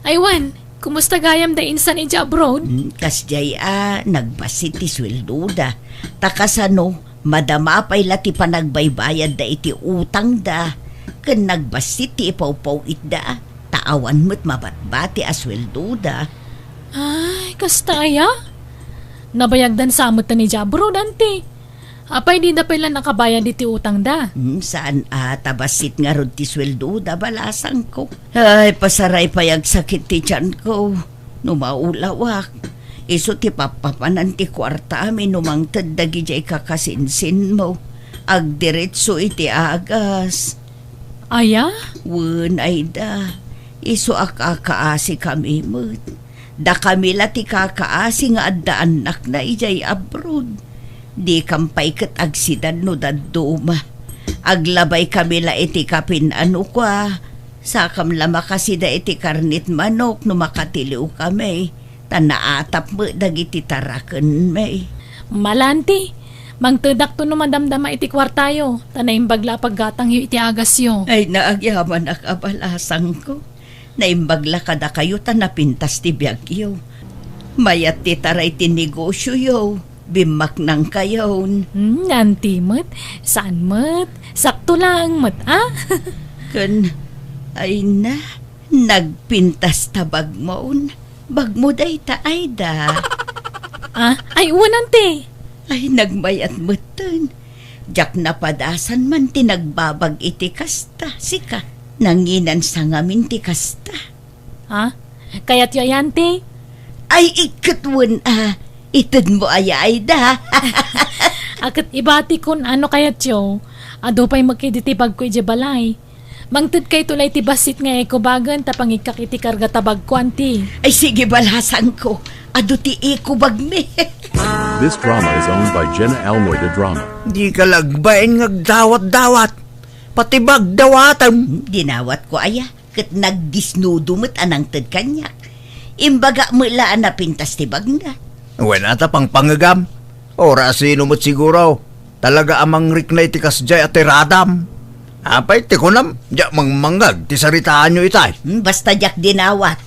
Ay, wen, kumusta gayam da insan idiay abroad? Hmm, kasdiay a, nagbassit ti sueldoda. Ta kasano, madama pay la ti panagbaybayadda iti utangda. Ken nagbassit ti ipawpaw-itda. Ta awan met mabatbati a sueldoda. Ay, kasta aya? Nabayagdan sa met idiay abroad, Auntie. Apay, dida pay la nakabayad iti utangda? Hmm, saan a ta bassit ngarud ti sueldoda, balasangko. Ay, pasaray pay agsakit ti tianko. No maulawak, isu ti pappapanan ti kuartami no mangted dagidiay kakasinsinmo. Agdiretso iti agas. Aya? Wen, Aida, isu a kakaasikami met. Dakami la ti kakaasi nga adda annakna idiay abroad. Dikam pay ket agsidan no dadduma. Aglabaykami la iti kapin a nukua. Sakam la makasida iti karnit manok no makatiliwkami. Ta naatap met dagiti tarakenmi. Ala, Auntie, mangtedakto no madamdama iti kuartayo, ta naimbag la a paggatangyo iti agasyo. Ay, naagyamanak a balasangko. Naimbag la kadakayo ta napintas ti biagyo. Mayat ti taray ti negosioyo, bimmaknangkayon. Hmm, Auntie met, saan met, sakto laeng met, a? Ken, ay na, nagpintas ta bagmon. Bagmo dayta, Aida. A? Ay, wen, Auntie. Ay, nagmayat metten. Diak napadasan man ti nagbabag iti kasta, sika. Nanginansa ngamin ti kasta. A? Kayatyo aya, Auntie? Ay, iket wen a. Itedmo aya, Aida. A ket ibatikon a no kayatyo, adu pay met ket iti bagko idiay balay. Mangtedkayto la iti bassit nga ekubagen ta pangikkak iti karga ta bagko, Auntie. Ay, sige, balasangko. Adu ti ekubagmi. This drama is owned by Jenna Almoy de Drama. Dika la agbain nga agdawat-dawat. Pati bag dawatem. Dinawatko aya, ket nagdisnudo met a nangted kaniak. Imbagak met la a napintas ti bagna. Wen a ta pangpangegam. Ora asino met siguro. Talaga a mangrikna iti kasdiay a tiradam. Apay ti kunam, diak mangmangngeg ti saritaanyo itay. Hmm, basta diak dinawat.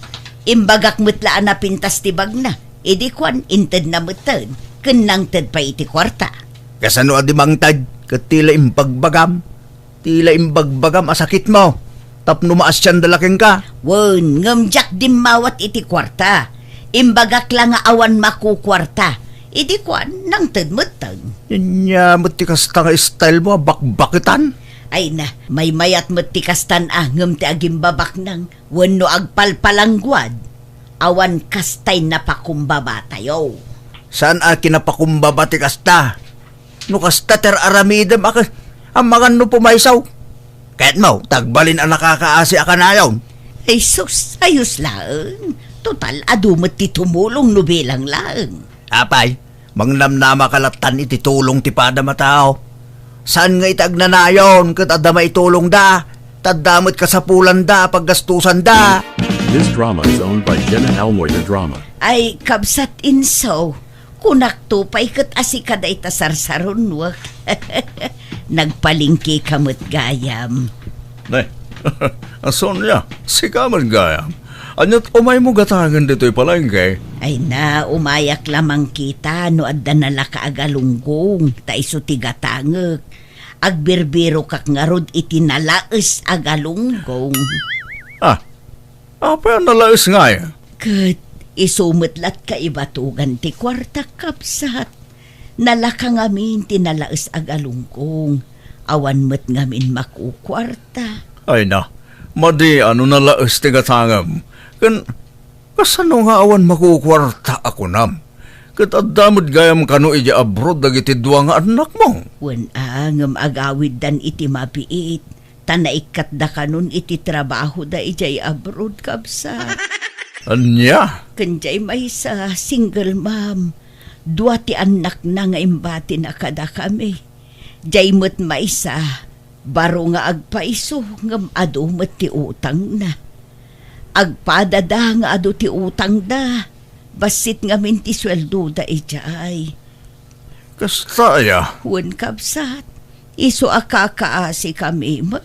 Imbagak met la a napintas ti bagna. Idi kuan, intedna metten, ken nangted pay iti kuarta. Kasano a di mangted, ket ti la imbagbagam? Ti la imbagbagam a sakitmo, tapno maasianda la kenka. Wen, ngem diak dimmawat iti kuarta. Imbagak la nga awan makukuarta. Idi kuan, nangted metten. Ania met ti kasta nga style mo a bakbaketan? Ay na, maymayat met ti kastan a ngem ti agimbabaknang wenno agpalpalangguad, awan kastay napakumbabatayo. Saan a kinapakumbaba ti kasta? No kasta ti ar-aramidem a kas-, amangan no pumaysaw. Kayatmo, ta agbalin a nakakaasi a kanayon. Ay sus, ayos laeng. Total, adu met ti tumulong no bilang laeng. Apay, Mangnamnamaka lattan iti tulong ti padam a tao. Saan nga iti agnanayon ket adda maitulongda, ta adda met kasapulanda a paggastusanda. This drama is owned by Jenna Almoy the Drama. Ay, kabsat Inso, kunakto pay ket a sika dayta sarsarunuek. Nagpalengkeka met gayam. Ne, a Sonia, sika met gayam. Ania't umaymo gatangen ditoy palengke? Ay na, umayak la mangkita no adda nalaka a galunggong, ta isu ti gatangek. Agbirbirokak ngarud iti nalaes a galunggong. Ah, apay a nalaes ngay? Ket isu met la't kaibatugan ti kuartak, kabsat. Nalaka ngamin ti nalaes a galunggong. Awan met ngamin makukuarta. Ay na, madi a no nalaes ti gatangem. Ken kasano nga awan makukuarta a kunam? Ket adda met gayam kano idiay abroad dagiti dua nga annakmo? Wen a, ngem agawiddan iti mabiit, ta naikkatda kanon iti trabahoda idiay abroad, kabsat. Ania? Ken diay maysa, single mom. Dua ti annakna nga imbatina kadakami. Diay met maysa, baro nga agpaiso ngem adu met ti utangna. Agpadada nga adu ti utangda, bassit ngamin ti sueldoda idiay. Kasta aya? Wen, kabsat, isu a kakaasikami met.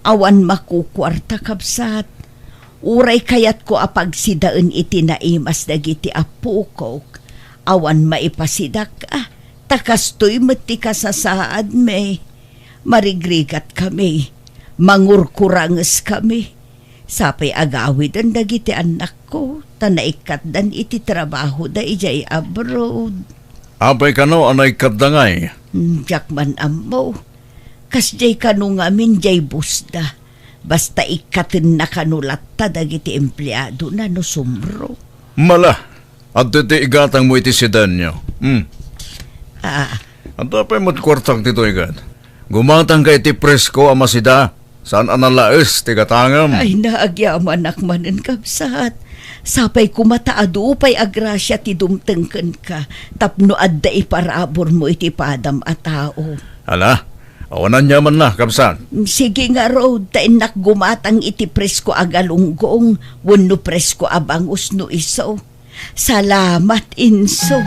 Awan makukuarta, kabsat. Uray kayatko a pagsidaen iti naimas dagiti appokok, awan maipasidak, a, ta kastoy met ti kasasaadmi. Marigrigatkami, mangurkurangeskami. Sapay agawiden dagiti annakko, ta naikkatdan iti trabahoda idiay abroad. Apay kano a naikkatda ngay? Hmm, diak man ammo. Kasdiay kano ngamin diay busda. Basta ikkatenna kano latta dagiti empleadona no sumro. Mala, adda ti igatangmo iti sidaenyo. Hmm. Ah. Adda pay met kuartak ditoy ket. Gumatangka iti presko a masida, saan a nalaes ti gatangem. Ay, nagyamanak manen, kabsat. Sapay koma ta adu pay a grasia ti dumteng kenka tapno adda iparaburmo iti padam a tao. Ala, awan aniamanna, kabsat. Sige ngarud, ta innak gumatang iti presko a galunggong wenno presko a bangus no isu. Salamat, Inso.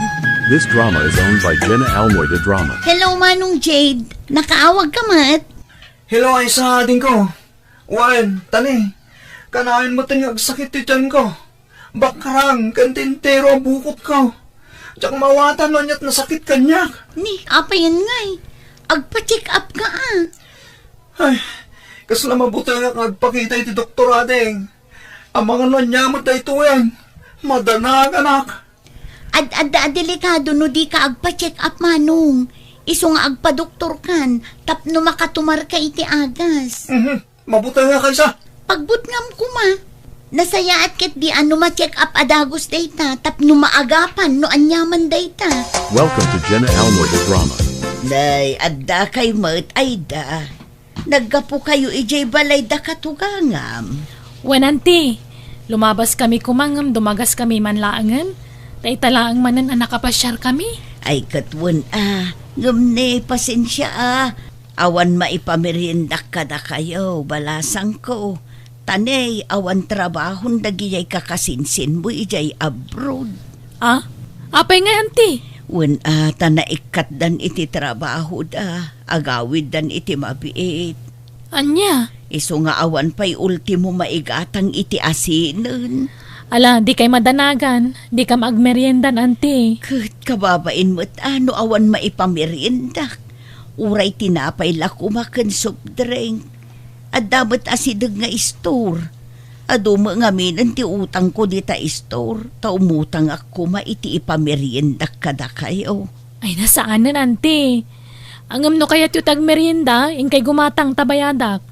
This drama is owned by Jenna Almoy the Drama. Hello, Manong Jade. Nakaawag ka met? Hello, Aisa, adingko. Wen, tani, kanayon met nga agsakit ti tiyanko. Bakrang, ken ti entero a bukotko. Diak maawatan no ania't nasakit kaniak. Ni, apayen ngay? Agpa-check up ka, a. Ay, kasla mabutengak nga agpakita iti doktor, ading. Amangan no ania met daytoyen. Madanaganak. Ad-adda a delikado no dika agpa-check up, Manong. Isu nga agpadoktorkan tapno makatumarka iti agas. Mhm. Mabutengak, Aisa. Pagbutngam koma. Nasayaat ketdi a no ma-check up a dagus dayta tapno maagapan no aniaman dayta. Welcome to Jenna Almoy the Drama. Nay, addakay met, Aida. Naggapukayo idiay balay da katugangam? Wen, anti. Lumabaskami koma ngem dumagaskami man laengen. Ta ita laeng manen a nakapasiarkami. Ay, ket wen a. Ngem ne, pasensia a. Awan maipameriendak kadakayo, balasangko. Ta ne, awan trabahon dagijay kakasinsinmo idiay abroad. Ah? Apay ngay, anti? Wen a, ta naikkatdan iti trabahoda, agawiddan iti mabiit. Ania? Isu nga awan pay ultimo maigatang iti asinen. Ala, dikay madanagan, dikam agmeriendan, anti. Ket kababain met a no awan maipameriendak. Uray tinapay la koma ken soft drink. Adda met asideg nga istor. Adu met ngaminen ti utangko dita istor, ta umutangak koma iti ipameriendak kadakayo. Ay, na saanen, anti. Ngem no kayatyo ti agmerienda, inkay gumatang ta bayadak.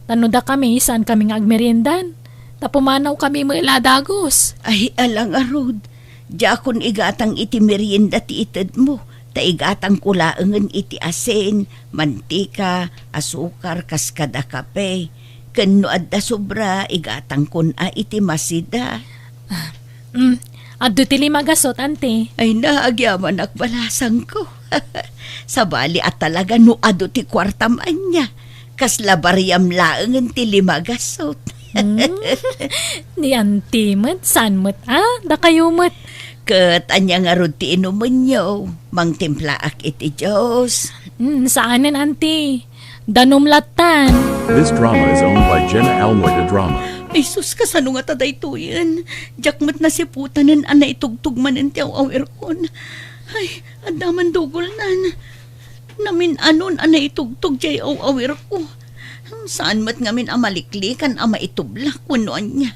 Ta no dakami, saankami nga agmeriendan. Ta pumanawkami met la a dagus. Ay, ala ngarud. Diakon igatang iti merienda ti itedmo, ta igatangko laengen iti asin, mantika, asukar, kas kada kape. Ken no adda sobra, igatangkon a iti masida. Ah, mm, Adu ti lima gasut, anti. Ay na, agyamanak balasangko. Sabali a talaga no adu ti kuartam ania. Kasla bariam laengen ti lima gasut. Hmm. Ni anti met, saan met, ah? Dakayo met. Ket ania ngarud ti inumenyo? Mangtimplaak iti juice. Hmm, saanen, anti. Danum lattan. This drama is owned by Jenna Almoy de Drama. Ay sus, kasano nga ta daytoyen? Diak met nasiputanen a naitugtog manen ti aw-awirkon. Ay, adda man dugolnan. Namin-anon a naitugtog diay aw-awirko. Saan met ngamin a maliklikan a maitublak wenno ania.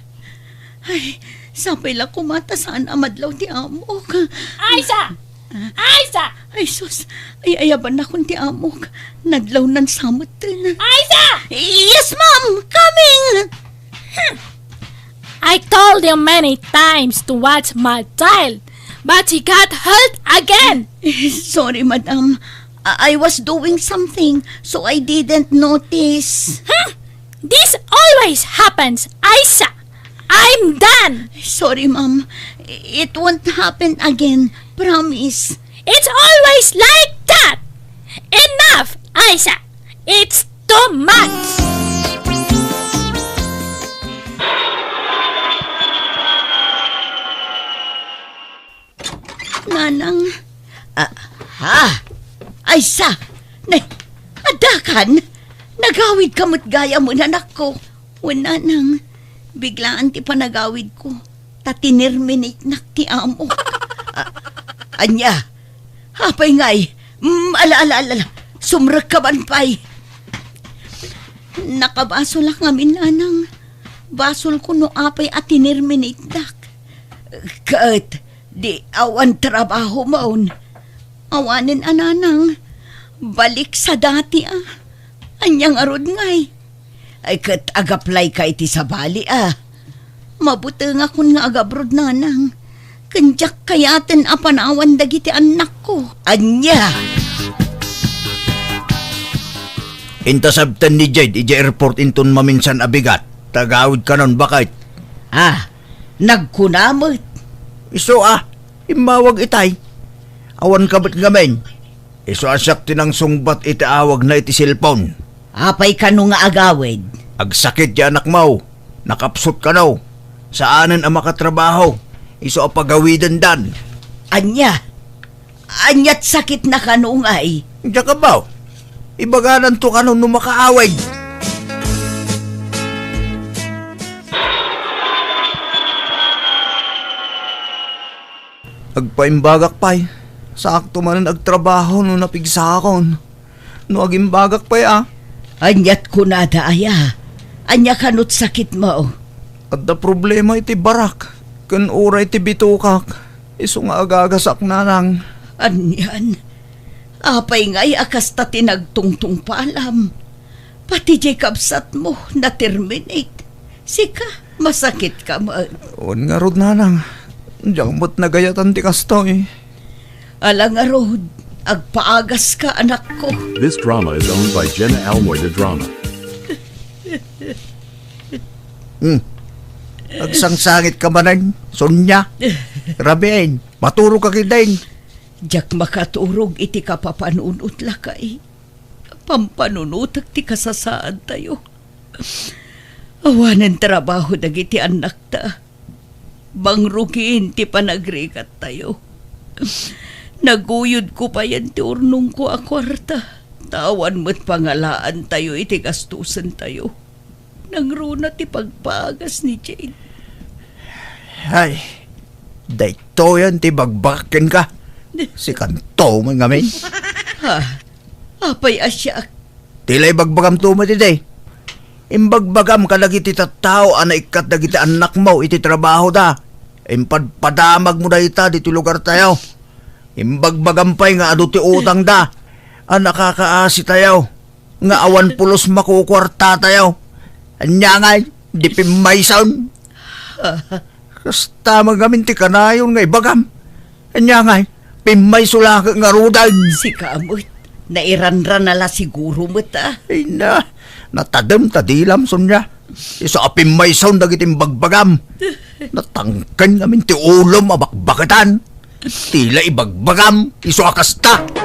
Ay, sapay la koma ta saan a madlaw ti amok. Aisa! Ah. Aisa! Ay, sus! Ay, ayabannakon ti amok. Nadlawnan sa metten. Aisa! Yes, ma'am! Coming! I told you many times to watch my child, but he got hurt again. Eh, sorry, madam. I I was doing something, so I didn't notice. Hmm? This always happens, Aisa. I'm done. Sorry, ma'am. It won't happen again. Promise. It's always like that. Enough, Aisa. It's too much. Nanang. Ah, ha? Aisa! Ne, addakan? Nagawidka met gayam, anakko. Wen, nanang, biglaan ti panagawidko, ta tinerminatenak ti amok. Ah, ania? Apay ngay? Mm, ala, ala, ala, ala. Sumrekka man pay. Nakabasolak ngamin, nanang. Basolko no apay a tinerminatedak. Ket di awan trabahomon. Awanen a, nanang. Balik sa dati a. Ania ngarud ngay? Ay, ket agaplayka iti sabali a. Mabutengakon nga agabrod, nanang. Ken diak kayaten a panawan dagiti annakko. Ania? Inta sabten ni Jade idiay airport inton maminsan a bigat. Tagawid kanon, baket. Ah, nagkuna met. Isu a, immawag itay. Awan ka met ngamin. Isu a siak ti nangsungbat iti awagna iti cellphone. Apay kano nga agawid? Agsakit ti anakmo. Nakapsut kano. Saanen a makatrabaho. Isu a pagawidendan. Ania? Aniat sakitna kano ngay? Diak a bao. Ibagananto kano no makaawid. Agpaimbagak pay. Saakto manen agtrabaho no napigsakon. No agimbagak pay a. Aniat kunada aya? Ania kanot sakitmo? Adda problema iti barak ken uray ti bitokak. Isu nga agagasak, nanang. Anian? Apay ngay a kasta ti nagtungtungpalam? Pati diay kabsatmo, na-terminate. Sika, masakitka met. Wen ngarud, nanang. Diak met nagayatan ti kastoy. Ala ngarud, agpaagaska, anakko. This drama is owned by Jenna Almoy de Drama. Hmm. Agsangsangitka manen, Sonia. Rabiin, maturogka ketdin. Diak makaturog iti kapapanunot, lakay. Pampanunotek ti kasasaadtayo. Awanen trabaho dagiti annakta. Bangrugin ti panagrigattayo. Naguyodko payen ti urnongko a kuarta, ta awan met pangalaantayo iti gastosentayo. Nangruna ti pagpagas ni Jade. Ay, daytoyen ti ibagbagak kenka. Sikanto met ngamin. Ha? Apay a siak? Ti la ibagbagamto met idi. Imbagbagam kadagiti tattao a naikkat dagiti annakmo iti trabahoda. Impadpadamagmo dayta ditoy lugartayo. Imbagbagam pay nga adu ti utangda a nakakaasitayo, nga awan pulos makukuartatayo. Ania ngay, di pimmayson? Kasta met ngamin ti kanayon nga ibagam. Ania ngay, pimmayso la ngaruden. Sika met, nairanran a la siguro met, a. Ay na, natadem ta dilam, Sonia. Isu a pimmayson dagiti imbagbagam. Natangken ngamin ti ulom a bakbaketan. Tila ibagbagam, isu a kasta.